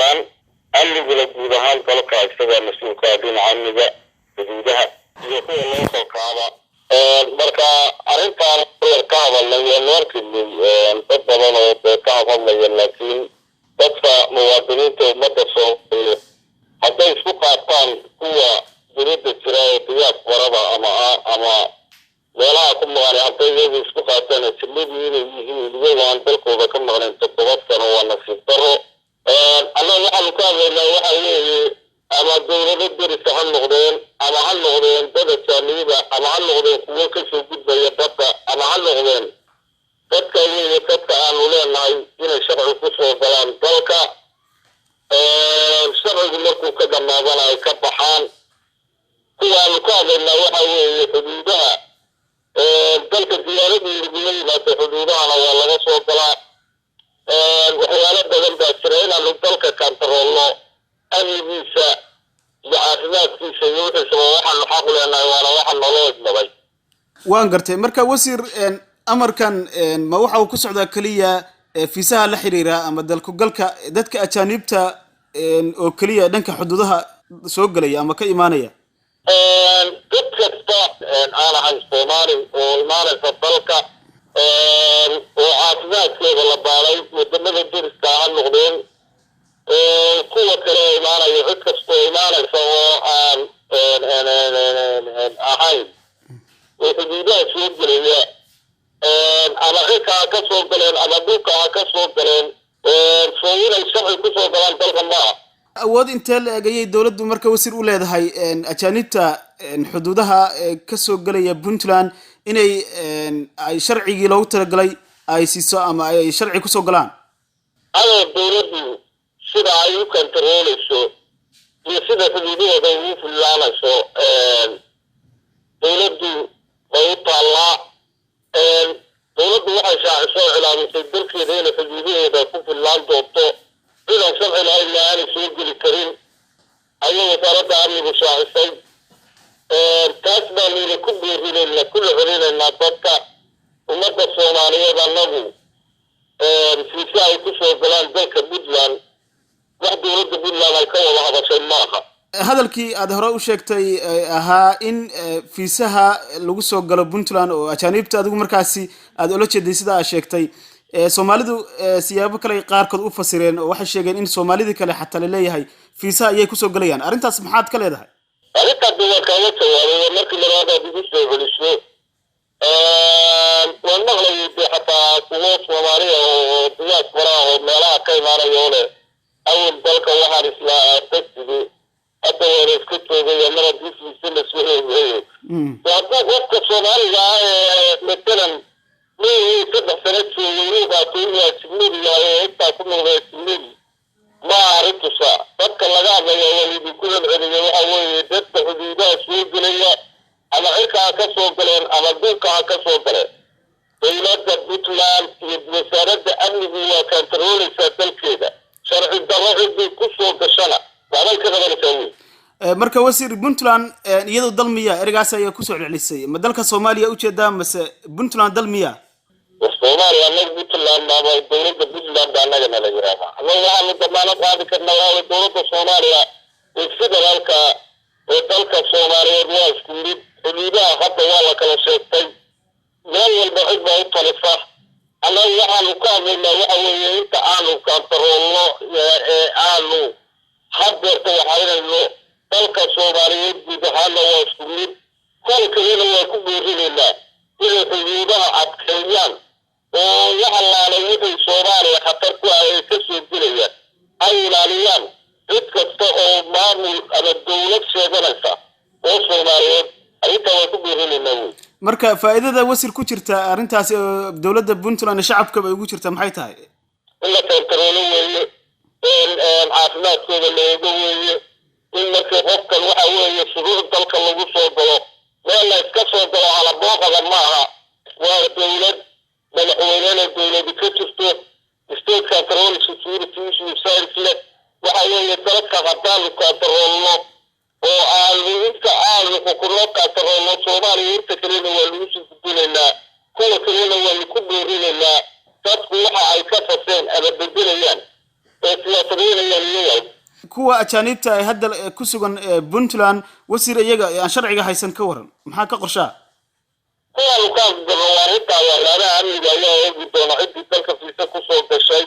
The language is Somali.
Puntland. Amniguna guud ahaan dalka isagaa mas-uulkaa dhinaca amniga xuduudaha iyo kuwa loo soo kaaba. Marka arrintaan ka hadalnay waanu arkaynay dad badan oo dee ka hadlaya, laakiin dadka muwaadiniinta ummadda Soomaaliyeed hadday isku qaataan kuwa dibadda jira ee diyaasbarada ama meelaha ku maqan, hadday iyagu isku qaataan ajnabi inay yihiin iyagoo aan dalkooda ka maqnayn 7 sano, waa nasiib daro. Annaga waxaanu ka hadlaynaa waxa weeye, ama dowlado derisa ha noqdeen, ama ha noqdeen dad ajaaniba, ama ha noqdeen kuwo kasoo gudbaya badda, ama ha noqdeen dadka weeye dadka aanu leenahay inay sharci kusoo galaan dalka, sharcigu markuu ka dhamaadana ay ka baxaan. Kuwa aanu ka hadlaynaa waxa weeye xuduudaha dalka diyaaradu laguma yimaado, xuduudahana waa laga soo galaa. Waxyaalo badan baa jira inaanu dalka kantaroolno amnigiisa iyo caafimaadkiisa iyo wixiisaba, waxaanu xaq leenahay, waana waxa naloo idmaday. Waan gartay. Marka wasiir, amarkan ma waxa uu ku socdaa keliya fiisaha la xiriira ama dalkugalka dadka ajaaniibta oo keliya dhanka xuduudaha soo gelaya ama ka imaanaya? Dad kasta aan ahayn Soomaali oo imaanaysa dalka oo caafimaadkooda la baaray, wadamada deriska ha noqdeen, kuwa kale oo imaanaya, cid kastoo imaanaysa oo aan ahayn oo xuduudaha soo gelaya, ama cirka ha ka soo galeen ama dhulka ha ka soo galeen, soo inay sharci kusoo galaan dalka maaha. Awood intee la eg ayay dowladdu marka, wasiir, u leedahay ajaanibta xuduudaha ka soo gelaya Puntland inay ay sharcigii loogu talagalay ay siiso ama ay sharci kusoo galaan? Adoo dowladdu sida ay u kantarooleyso iyo sida xuduudahooda ugu fullaanayso dowladdu bay u taallaa. Dowladdu waxay shaacisoo cilaamisay dalkeeda inay xuduudaheeda ku fillaan doonto, sidaan sharci lahaynna aanay soo geli karin ayay wasaaradda amnigu shaacisay. Taas baanuna ku boorinaynaa, kuna celinaynaa dadka ummadda Soomaaliyeed. Annagu fiisa ay ku soo galaan dalka Puntland wax dowladda Puntland ay ka wada hadashay maaha. Hadalkii aad hore u sheegtay ahaa in fiisaha lagu soo galo Puntland oo ajaaniibta adigu markaasi aad ula jeeday sida aad sheegtay, Soomaalidu siyaabo kale qaarkood u fasireen oo waxay sheegeen in Soomaalidii kale xataa laleeyahay fiisaha ayay kusoo gelayaan. Arrintaas maxaad ka leedahay? Arrintaasi waa kaaga jawaabay. Waa markii labaad aad igu soo celiso. Waan maqlayay dee xataa kuwo Soomaaliya oo diaspora oo meelaha ka imaanaya oo leh awal dalka waxaan islaa tagtigi, hadda waana iska joogaya mar haddii fiise la soo eegeeyo. Hadduu qofka Soomaaliga ah ee matalan leeyahay 3 sano joogay inuu qaato inuu ajnabi yahay oo intaa ku noqday ajnabi, ma arrintusa. Dadka laga hadlaya waa idinku celceliya, waxa weeye dadka xuduudaha soo gelaya, ama cirka ha ka soo galeen ama dhulka ha ka soo galeen. Dowladda Puntland iyo wasaaradda amnigu waa kantarooleysaa dalkeeda, sharci darro ciddii ku soo gashana waxbay ka qabanaysaa wey. Marka wasiir, Puntland iyadoo dal miya? Ereygaas ayaa kusoo celcelisay. Ma dalka Soomaaliya ujeedaa mase Puntland dal miya? Soomaaliya annaga Puntland baaba, dowladda Puntland baa annaga nala yiraahdaa. Annaga waxaanu damaanad qaadi karnaa waa dowladda Soomaaliya ee federaalka ee dalka Soomaaliyeed waa isku mid. Xuduudaha hadda waa la kala sheegtay, meel walba cid baa u talisa. Annaga waxaanu ka hadlaynaa waxa weeye inta aanu kantaroolno ee aanu haddeerta waxaynayno dalka Soomaaliyeed guud ahaana waa isku mid. Kuwa kalena waa ku boorinaynaa inay xuduudaha adkeeyaan oo wax allaalay wixii Soomaaliya khatar ku ah ay ka soo gelayaan ay ilaaliyaan. Cid kasta oo maamul ama dowlad sheeganaysa oo Soomaaliyeed arrintaa waa ku boorinaynaa wey. Marka faa'iidada, wasiir, ku jirta arrintaasi oo dowladda Puntland iyo shacabkaba ay ugu jirta maxay tahay? In la kantaroolo weeye, in caafimaadkooda la eego weeye, in markii qofkan waxa weeye shuruuc dalka lagu soo galo, meel la iska soo galo halabooqada maaha. Waa dowlad madaxweynena dowladi ka jirto, state control, security issue science leh. Waxa weeye dalka haddaanu kantaroolno oo aanu inta aanu xukunno kantaroolno, Soomaaliya inta kalena waa lagu sii gudbinaynaa, kuwa kalena waanu ku boorinaynaa. Dadku waxa ay ka faseen ama bedelayaan ee siyaasadeynayaan iyaga. Kuwa ajaaniibta ee hadda ku sugan Puntland, wasiir, iyaga ee aan sharciga haysan, ka waran, maxaa ka qorshaa? Kuwaanu ka afgabo arrintaa, waalaadaha amniga ayaa eegi doona ciddii dalka fiise kusoo gashay.